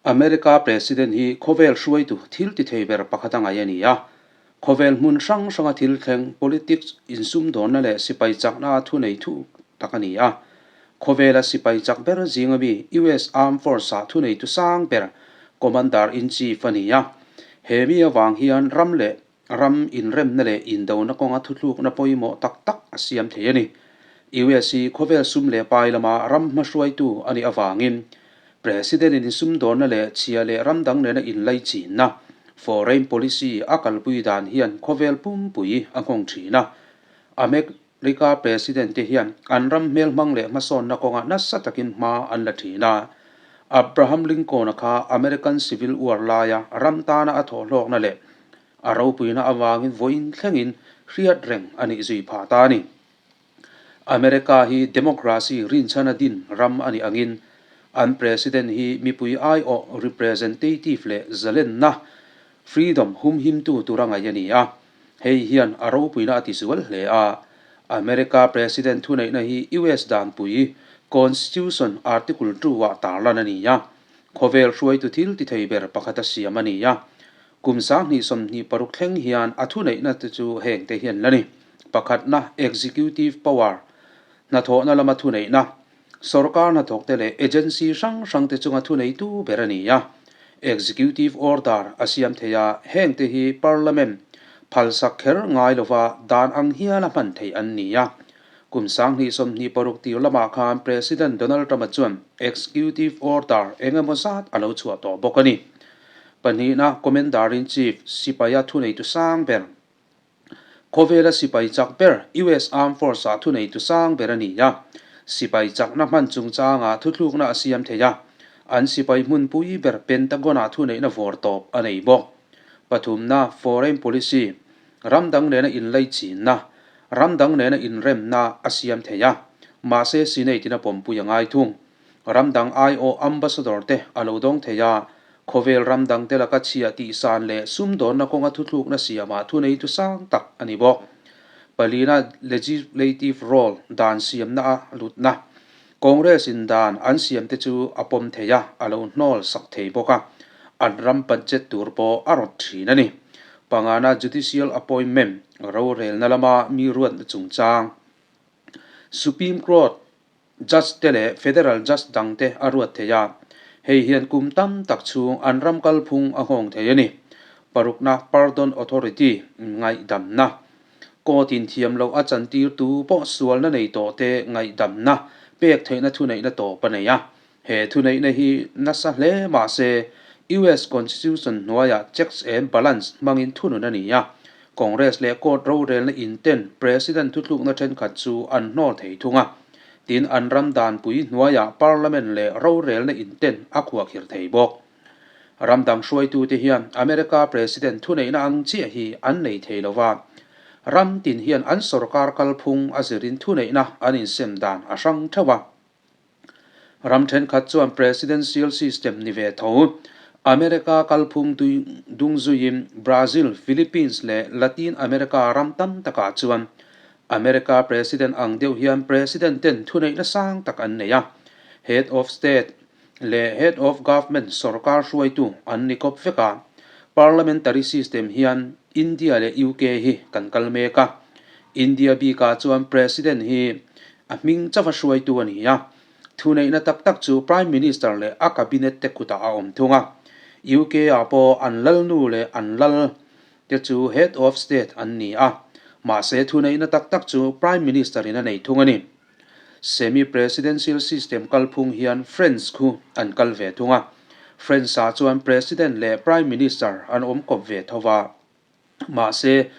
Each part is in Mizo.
America President hi khawvel hruaitu thil ti thei ber pakhat a ngaih a ni a. Khawvel hmun hrang hranga thil thleng, politics, insumdawnna leh sipai chakna a thunei thu tak a ni a. Khawvela sipai chak ber zinga mi US Armed Force-ah thuneitu sang ber Commander-in-Chief a ni a. He mi avang hian ram leh ram inremna leh indona kawnga thutlukna pawimawh tak tak a siam thei a ni. US hi khawvel sum leh pai lama ram hmahruaitu a nih avangin President-in insumdawnna leh chhia leh ram dang nena inlaichinna, foreign policy, a kalpui dan hian khawvel pumpui a nghawng thin a. America President te hian an ram hmelhmang leh hmasawnna kawngah nasa takin hma an la thin a. Abraham Lincoln-a kha American Civil War laia ram tana a thawhhlawkna leh a ropuina avangin vawiin thlengin hriat reng a nih zui phah ta a ni. America hi democracy rinchhana din ram a nih angin an President hi mipui aiawh representative leh zalenna, freedom, humhimtu tura ngaih a ni a. Hei hian a ropuina a tizual hle a. America President thuneihna hi US danpui, Constitution, Article 2 ah tarlan a ni a. Khawvel hruaitu thil ti thei ber pakhat a siam a ni a. Kum 2026 thleng hian a thuneihna te chu heng te hian la ni. Pakhatna, Executive Power, hnathawhna lama thuneihna, Sorkar hnathawkte leh agency hrang hrangte chunga thuneitu ber a ni a. Executive Order a siam thei a, hengte hi Parliament phalsak kher ngai lova dan ang hiala hman theih an ni a. Kum 2026 tir lamah khan President Donald Trump-a chuan Executive Order eng emaw zat a lo chhuah tawh bawk a ni. Pahnihna, Commander-in-Chief, sipaia thuneitu sang ber. Khawvela sipai chak ber, US Armed Force-ah thuneitu sang ber a ni a. Sipai chakna hman chungchangah thuthlukna a siam thei a. An sipai hmunpui ber Pentagon-ah thuneihna vawr tawp a nei bawk. Pathumna, Foreign Policy, ram dang nena inlaichinna, ram dang nena inremna a siam thei a. Mahse, Senate-in a pawmpui a ngai thung. Ram dang aiawh ambassador te a lo dawng thei a, khawvel ram dang te laka chhia tihsan leh sumdawnna kawnga thuthlukna siamah thuneitu sang tak a ni bawk. Palina legislative role dan siamna a lutna, Congress in dan an siam te chu a pawm thei a, a lo hnawl sak thei bawk a, an ram budget tur pawh a rawt thin a ni. Pangana judicial appointment rorelna lama mi ruatna chungchang Supreme Court Judge te leh Federal Judge dang te a ruat thei a, hei hian kum tam tak chhung an ram kalphung a nghawng thei a ni. Parukna, Pardon Authority, ngaihdamna. Court in thiam loh a chantirtu pawh sualna nei tawh te ngaihdamna pek theihna thuneihna tawp a nei a. He thuneihna hi nasa hle mah se US Constitution hnuaiah checks and balance hmangin thunun a ni a. Congress leh court rorelna inten President thutlukna thenkhat chu an hnawl thei thung a. Tin, an ram danpui hnuaiah Parliament leh rorelna inten a khuahkhirh thei bawk. Ram dang hruaitute hian America President thuneihna ang chiah hi an nei thei lo va. Ram tin hian an sorkar kalphung a zirin thuneihna an insem dan a hrang theuh a. Ram thenkhat chuan presidential system ni ve tho. America kalphung dung zuiin Brazil, Philippines leh Latin America ram tam takah chuan America president ang deuh hian president ten thuneihna sang tak an nei a. Head of state leh head of government sorkar hruaitu an ni kawp vek a. Parliamentary system hian India leh UK hi kan kal mek a. India bikah chuan president hi A hming chauha hruaitu a ni a, thuneihna tak tak chu Prime Minister leh a Cabinet te kutah a awm thung a. UK-ah pawh an lalnu leh an lal te chu Head of State an ni a, mahse thuneihna tak tak chu Prime Minister-in a nei thung a ni. Semi-presidential system kalphung hian French khu an kal ve thung a, French-ah chuan President leh Prime Minister an awm kawp ve tho va, mahse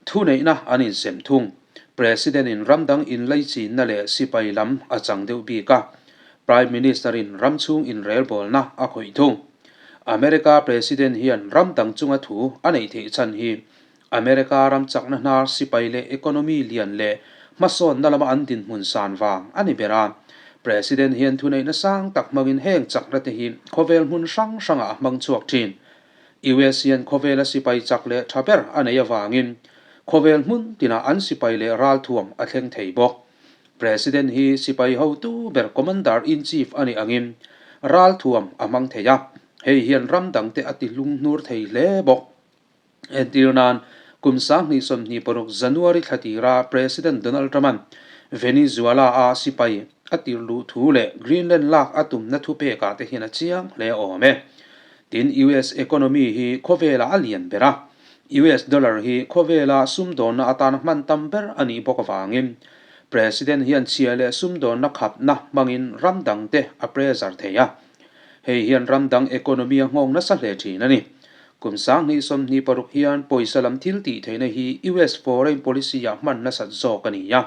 Thuneihna an insem thung. President-in ram dang inlaichinna leh sipai lam a chang deuh bik a, Prime Minister-in ram chhung inrelbawlna a khawih thung. America President hian ram dang chunga thu a neih theih chhan hi America ram chakna hnar sipai leh economy lian leh hmasawnna lama an dinhmun san vang a ni ber a. President hian thuneihna sang tak hmangin heng chakna te hi khawvel hmun hrang hrangah a hmang chhuak thin. US hian khawvela sipai chak leh tha ber a nei avangin khawvel hmun tinah an sipai leh ralthuam a thleng thei bawk. President hi sipai hotu ber Commander-in-Chief a nih angin ralthuam a hmang thei a. Hei hian ram dangte a tihlunghnur thei hle bawk. Entir nan, kum 2026 January thla tira President Donald Trump-a'n Venezuela-a sipai a tirh luh thu leh Greenland lak a tumna thupekah te hian a chiang hle awm e. Tin, US economy hi khawvelah a lian ber a, US dollar hi khawvela sumdawnna atan hman tam ber a nih bawk avangin President hian chhia leh sumdawnna khapna hmangin ram dangte a pressure thei a. Hei hian ram dang economy a nghawng nasa hle thin a ni. Kum 2026 hian pawisa lam thil tih theihna hi US foreign policy ah hman nasat zawk a ni a.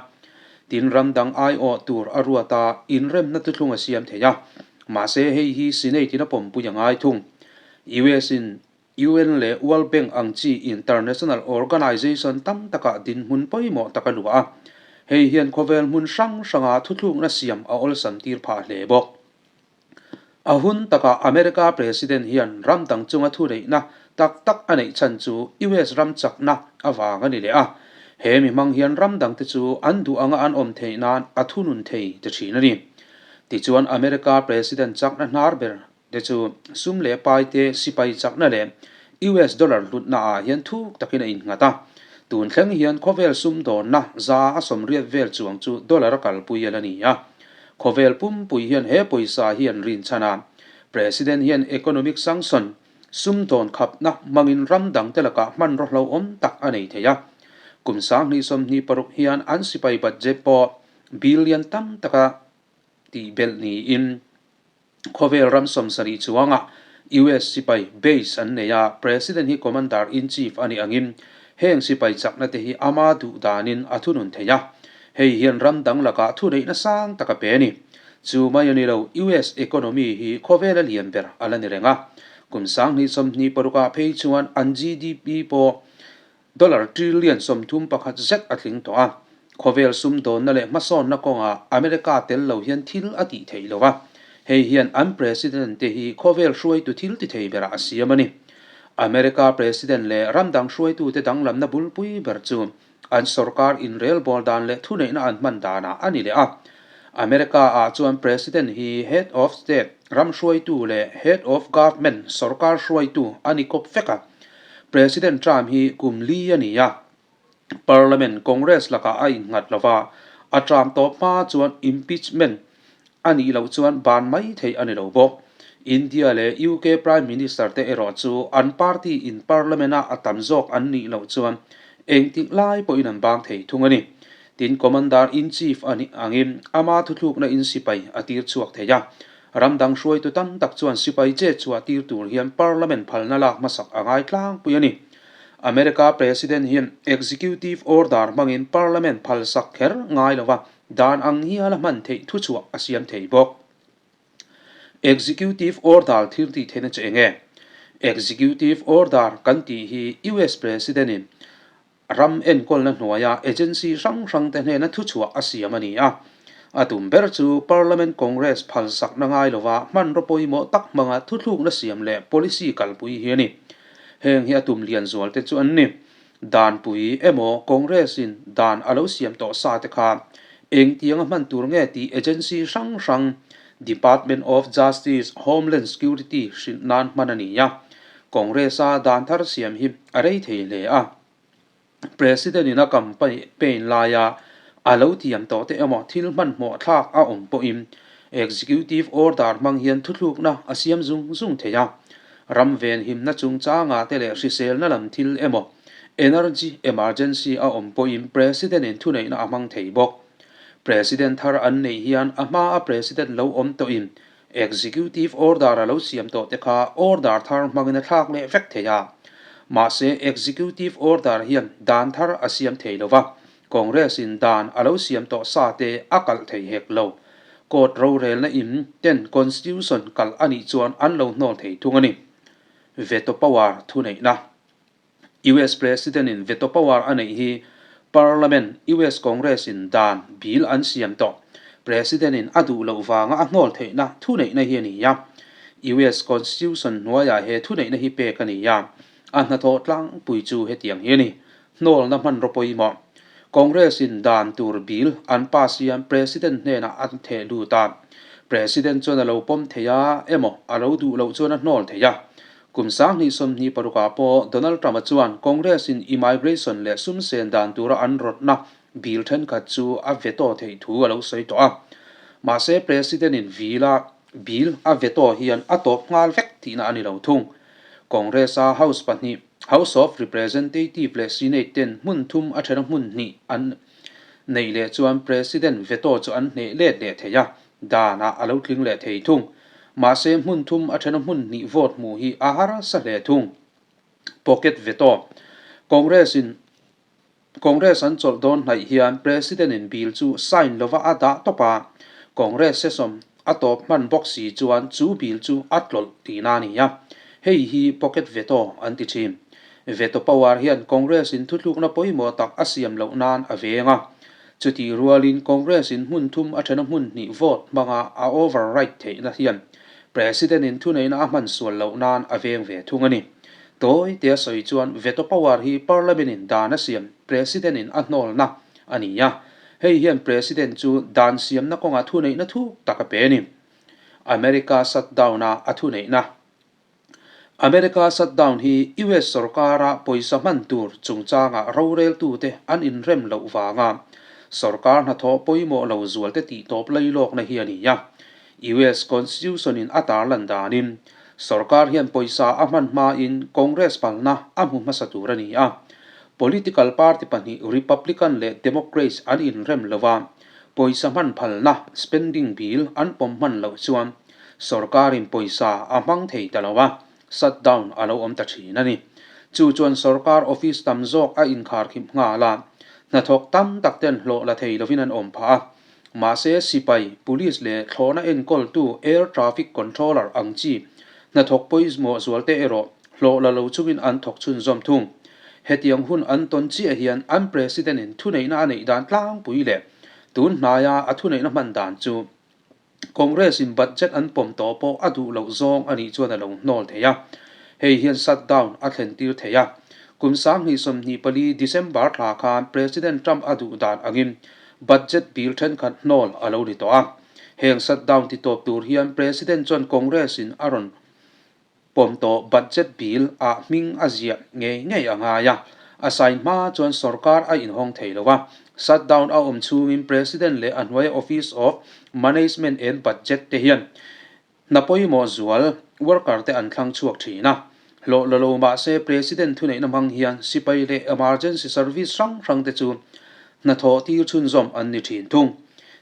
Tin, ram dang aiawh tur a ruat a, inremna thuthlung a siam thei a. Mahse, hei hi Senate in a pawmpui a ngai thung. US in UN leh World Bank ang chi international organization tam takah dinhmun pawimawh tak a luah a. Hei hian khawvel hmun hrang hranga thuthlukna siam a awlsam tir phah hle bawk. A hun takah America President hian ram dang chunga thuneihna tak tak a neih chhan chu US ram chakna avang a ni leh a. He mi hmang hian ram dangte chu an duh anga an awm theih nan a thunun thei ta thin a ni. Tichuan America President chakna hnar ber te chu sum leh pai te, sipai chakna leh US dollar hlutna ah hian thuk takin a innghat a. Tun thleng hian khawvel sum dawnna 180 vel chuang chu dollar a kalpui a la ni a. Khawvel pumpui hian he pawisa hi an rin chhan a. President hian economic sanction, sum dawn khapna hmangin ram dangte lakah hmanraw hlauhawm tak a nei thei a. Kum 2026 hian an sipai budget pawh billion tam taka tihbelh niin Khawvel ram 70 chuangah US sipai base an nei a, President hi Commander in Chief a nih angin heng sipai chakna te hi ama duh danin a thunun thei a, hei hian ram dang lakah thuneihna sang tak a pe a ni. Chu mai a ni lo, US economy hi khawvela lian ber a la ni reng a, kum 2026 ah phei chuan an GDP pawh Dollar trillion 31 zet a tling tawh a, khawvel sumdawnna leh hmasawnna kawngah America tel lo hian thil a tih theih lo a, hei hian an President te hi khawvel hruaitu thil ti thei berah a siam a ni. America President leh ram dang hruaitute danglamna bulpui ber chu an sorkar inrelbawl dan leh thuneihna an hman danah a ni leh a. America ah chuan President hi Head of State, ram hruaitu leh Head of Government, sorkar hruaitu a ni kawp vek a. President Trump hi kum li a ni a, Parliament Congress lakah a innghat lo va, a term tawp hma chuan impeachment a nih loh chuan ban mai theih a ni lo bawk. India leh UK Prime Minister te erawh chu an party in Parliament-a a tam zawk an nih loh chuan engtik lai pawhin an bang thei thung a ni. Tin, Commander in Chief a nih angin ama thuthlukna in sipai a tir chhuak thei a, Ram dang hruaitu tam tak chuan sipai che chhuah tir tur hian Parliament phalna lak hmasak a ngai tlangpui a ni. America President hian Executive Order hmangin Parliament phalsak kher ngai lova dan ang hial a hman theih thuchhuah a siam thei bawk. Executive Order thil tih theihna chu eng nge? Executive Order kan tih hi US President-in Ram enkawlna hnuaia agency hrang hrangte hnena thuchhuah a siam a ni a. A tum ber chu Parliament Congress phalsakna ngai lova hmanraw pawimawh tak hmanga thuthlukna siam leh policy kalpui hi a ni. Heng hi a tum lian zualte chu an ni. Danpui emaw Congress-in dan a lo siam tawh sa te kha engtianga hman tur nge tih agency hrang hrang Department of Justice, Homeland Security hrilh nan hman a ni a. Congress-a dan thar siam hi a rei thei hle a, President-in a campaign laia a lo tiam tawh te emaw thil hmanhmawh thlak a awm pawhin Executive Order hmang hian thuthlukna a siam zung zung thei a. Ram venhimna chungchangah te leh hriselna lam thil emaw energy emergency a awm pawhin President-in thuneihna a hmang thei bawk. President thar an neih hian a hmaa President lo awm tawhin Executive Order a lo siam tawh te kha order thar hmangin a thlak leh vek thei a. Mahse, Executive Order hian dan thar a siam thei lo va, Congress-in dan a lo siam tawh sa te a kalh thei hek lo. Court rorelna in ten Constitution kalh a nih chuan an lo hnawl thei thung a ni. Veto power thuneihna. US President in veto power a neih hi Parliament, US Congress in dan, bill, an siam tawh. President in a duh loh vanga a hnawl theihna thuneihna hi a ni a. US Constitution hnuaiah he thuneihna hi pek a ni a. A hnathawh tlangpui chu hetiang hi a ni. Hnawlna hmanraw pawimawh. Congress in dan tur bill an pass hian President hnenah an theh lut a. President chuan a lo pawm thei a emaw a lo duh loh chuan a hnawl thei a. Kum 2026 ah pawh Donald Trump-a chuan Congress-in immigration leh sum sen dan tura an rawtna bill thenkhat chu a veto theih thu a lo sawi tawh a. Mahse President-in vila bill a veto hian a tawp nghal vek tihna a ni lo thung. Congress-a House pahnih, House of Representative leh Senate ten hmun thum a thena hmun hnih an neih leh chuan President veto chu an hneh let leh thei a, danah a lo tling leh thei thung. Mahse hmun thum a thena hmun hnih vote hmuh hi a harsa hle thung. Pocket veto. Congress-in Congress an chawlh dawn hnaih hian President-in bill chu sign lova a dah tawp a, Congress session a tawp hman bawk si chuan chu bill chu a tlawlh tihna a ni a, hei hi pocket veto an ti thin. Veto power hian Congress-in thutlukna pawimawh tak a siam loh nan a veng a, chutih rualin Congress-in hmun thum a thena hmun hnih vote hmanga a override theihna hian President-in thuneihna a hman sual loh nan a veng ve thung a ni. Tawi tia sawi chuan veto power hi Parliament-in dan a siam President-in a hnawlna a ni a, hei hian President chu dan siamna kawngah thuneihna thuk tak a pe a ni. America shutdown-a a thuneihna America shutdown hi US sorkara pawisa hman tur chungchanga roreltute an inrem loh vanga sorkar hnathawh pawimawh lo zualte tihtawp lailawkna hi a ni a. US Constitution-in a tarlan danin, sorkar hian pawisa a hman hmain Congress palna a hmu hmasa tur a ni a. Political party pahnih Republican leh Democrats an inrem lo a, pawisa hman phalna, spending bill, an pawm hman loh chuan sorkarin pawisa a hmang thei ta lo a, shutdown a lo awm ta thin a ni. Chu chuan sorkar office tam zawk a inkharkhip nghal a, hnathawk tam tak ten hlawh la thei lovin an awm phah a. Mahse, sipai, police leh thlawhna enkawltu air traffic controller ang chi hnathawk pawimawh zualte erawh hlawh la lo chungin an thawk chhunzawm thung. Hetiang hun an tawn chiah hian an President-in thuneihna a neih dan tlangpui leh tun hnaia a thuneihna hman dan chu Congress-in budget an pawm tawh pawh a duh loh zawng a nih chuan a lo hnawl thei a, hei hian shutdown a thlentir thei a. Kum 2024 December thla khan President Trump a duh dan angin Budget bill thenkhat hnawl a lo ni tawh a, heng shutdown ti tawp tur hian President chuan Congress-in a rawn pawm tawh budget bill ah hming a ziah ngei ngei a ngai a, a sign hma chuan sorkar a inhawng thei lo a, shutdown a awm chhungin President leh a hnuaia Office of Management and Budget te hian Hna pawimawh zual worker te an thlang chhuak thin a, hlawh la lo mahse President thuneihna hmang hian sipai leh emergency service hrang hrang te chu hnathawh tir chhunzawm an ni thin thung.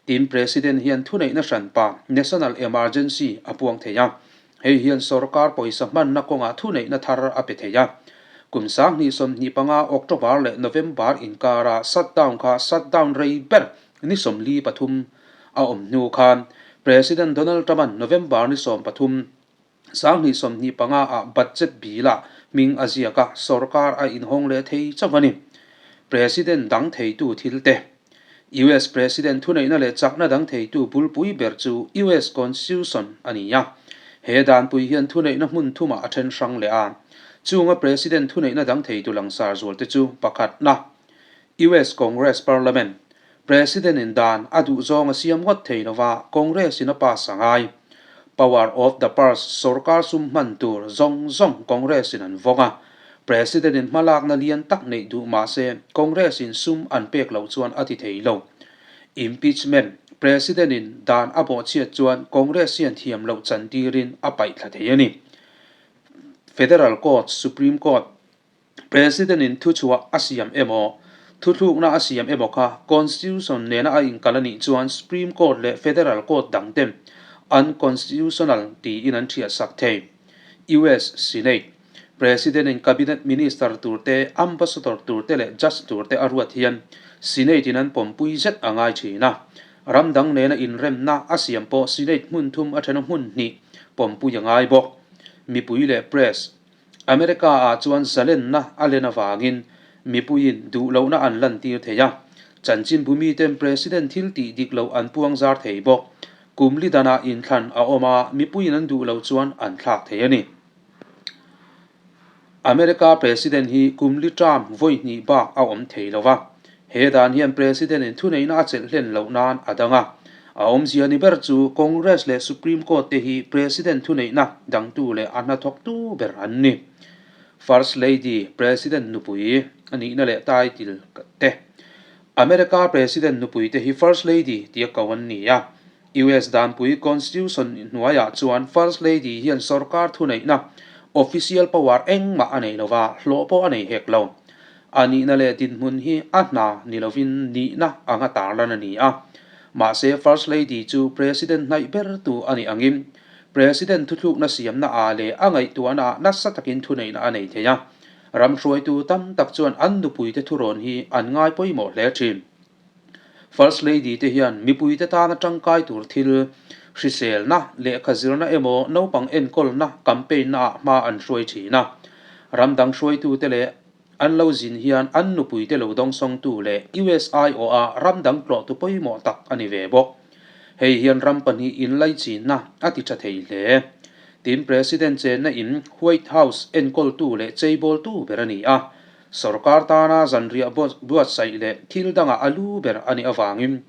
Tin, President hian thuneihna hranpa National Emergency a puang thei a, hei hian sorkar pawisa hmanna kawngah thuneihna thar a pe thei a. Kum 2025 October leh November inkara shutdown kha shutdown rei ber ni 43 a awm hnu khan President Donald Trump-a'n November ni 13, 2025 ah budget bill-ah hming a ziak a, sorkar a inhawng leh thei chauh a ni. President dang theitu thil te. US President thuneihna leh chakna dang theitu bulpui ber chu US Constitution a ni a. He danpui hian thuneihna hmun thumah a then hrang leh a. Chunga President thuneihna dang theitu langsar zualte chu pakhatna, US Congress Parliament President-in dan a duh zawng a siam ngawt thei lova, Congress-in a pass a ngai. Power of the purse sorkar sum hman tur zawng zawng Congress-in an vawng a. President-in hmalakna lian tak neih duh mah se, Congress-in sum an pek loh chuan a ti thei lo. Impeachment, President-in dan a bawhchhiat chuan Congress hian thiam loh chantirin a paih thla thei a ni. Federal Court, Supreme Court, President-in thuchhuah a siam emaw, thuthlukna a siam emaw kha Constitution nena a inkal a nih chuan Supreme Court leh Federal Court dangte unconstitutional tiin an thiahsak thei. US Senate President-in Cabinet Minister turte, Ambassador turte leh Judge turte a ruat hian Senate-in an pawmpui zet a ngai thin a. Ram dang nena inremna a siam pawh Senate hmun thum a thena hmun hnih pawmpui a ngai bawk. Mipui leh Press America ah chuan zalenna a len avangin mipuiin duhlohna an lantir thei a, chanchinbu miten President thil tih dik loh an puang zar thei bawk. Kum li danah inthlan a awm a, mipuiin an duh loh chuan an thlak thei a ni. America President hi kum li term vawi hnih bak a awm thei lo va, he dan hian President-in thuneihna a chelh hlen loh nan a dang a. A awmzia ni ber chu Congress leh Supreme Court te hi President thuneihna dangtu leh a hnathawktu ber an ni. First Lady, President nupui a nihna leh title te. America President nupui te hi First Lady tia ko an ni a. US danpui Constitution hnuaiah chuan First Lady hian sorkar thuneihna, official power, engmah a nei lova, hlawh pawh a nei hek lo. A nihna leh dinhmun hi a hna ni lovin nihna anga tarlan a ni a. Mahse First Lady chu President hnaih bertu a nih angin President thuthlukna siamna ah leh a ngaihtuahna ah nasa takin thuneihna a nei thei a. Ram hruaitu tam tak chuan an nupuite thurawn hi an ngai pawimawh hle thin. First Lady te hian mipuite tana tangkai tur thil, hriselna, lehkha zirna emaw naupang enkawlna campaign na ah hma an hruai thin a. Ram dang hruaitute leh an lo zin hian an nupuite lo dawngsawngtu leh USIO ah ram dang tlawhtu pawimawh tak a ni ve bawk. Hei hian ram pahnih inlaichinna a ti tha thei hle. Tin, President chenna in White House enkawltu leh cheibawltu ber a ni a. Sorkar tana zanriah buatsaih leh thil dangah a lu ber a nih avangin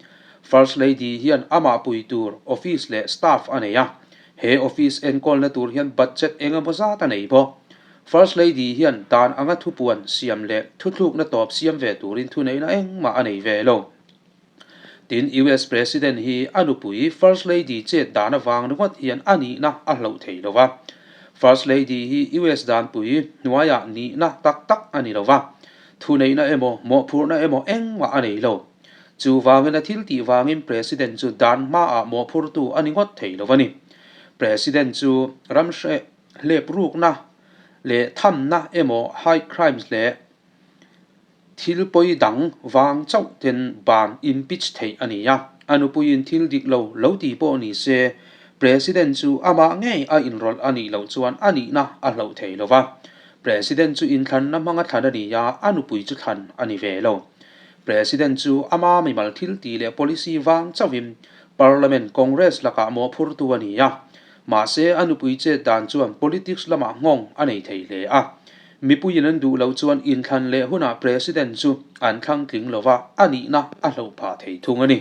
First Lady hian amah pui tur office leh staff a nei a. He office enkawlna tur hian budget eng emaw zat a nei bawk. First Lady hian dan anga thupuan siam leh thuthlukna tawp siam ve turin thuneihna engmah a nei ve lo. Tin, US President hi a nupui First Lady chet dan avang ringawt hian a nihna a hloh thei lo va. First Lady hi US danpui hnuaiah nihna tak tak a ni lo va, thuneihna emaw, mawhphurhna emaw engmah a nei lo. Chuvangin a thil tih vangin President chu dan hmaah mawhphurtu a ni ngawt thei lo a ni. President chu ram hreh hlep rukna leh thamna emaw high crimes leh Thil pawi dang vang chauh ten ban impeach theih a ni a, a nupuiin thil dik lo lo ti pawh ni se, President chu amah ngei a inrawlh a nih loh chuan a nihna a hloh thei lo va. President chu inthlanna hmanga thlan a ni a, a nupui chu thlan a ni ve lo. President chu ama mimal thil tih leh policy vang chauhin Parliament Congress lakah mawhphurtu a ni a, mahse a nupui chet dan chuan politics lamah nghawng a nei thei hle a. Mipuiin an duh loh chuan inthlan leh hunah President chu an thlang tling lova a nihna a hloh phah thei thung a ni.